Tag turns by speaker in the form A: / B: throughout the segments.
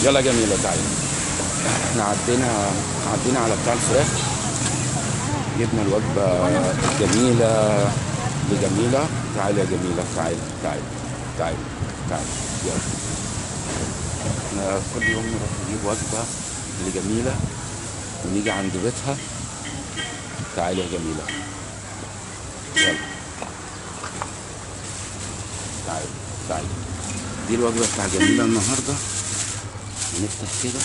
A: يلا جميلة تعالي. احنا عدينا على بتاع الفراخ، جبنا الوجبة الجميلة لجميلة. تعالي يا جميلة، تعالي تعالي تعالي تعالي يلا. احنا كل يوم نروح نجيب وجبة لجميلة ونيجي عند بيتها. تعالي يا جميلة، يلا تعالي تعالي. دي الوجبة بتاع جميلة النهاردة. هنفتح كده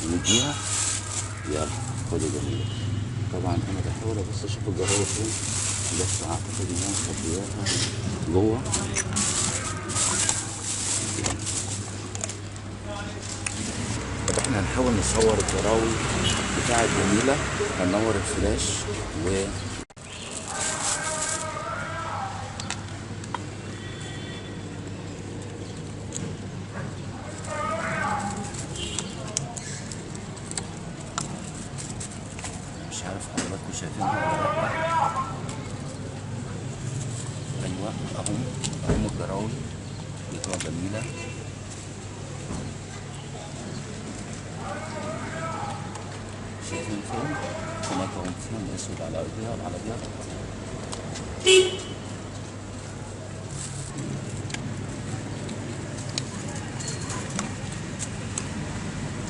A: ونديها. يلا خدي جميلة. طبعا انا بحاول ابص اشوف الجراوي فين، بس اعتقد ان انا مخبياها جوه. طب احنا هنحاول نصور الجراوي بتاعة جميلة. هننور الفلاش و مش عارف حضراتكم شايفينها ولا لا. ايوه اهم الجراوي بتوع جميلة. شايفين فين؟ هناك اهم، فيهم اسود على ابيض على ابيض.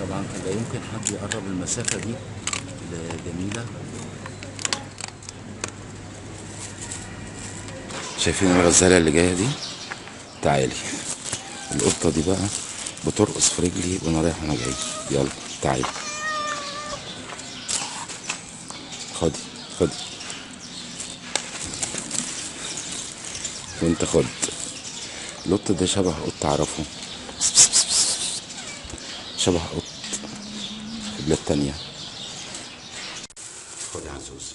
A: طبعا كان لا يمكن حد يقرب المسافة دي لجميلة. شايفين الغزالة اللي جاية دي؟ تعالي. القطة دي بقى بترقص في رجلي وانا رايح وانا جاي. يلا تعالي، خدي خدي، وانت خد. القط ده شبه قط اعرفه، شبه قط في بلاد تانية. خد يا عزوز.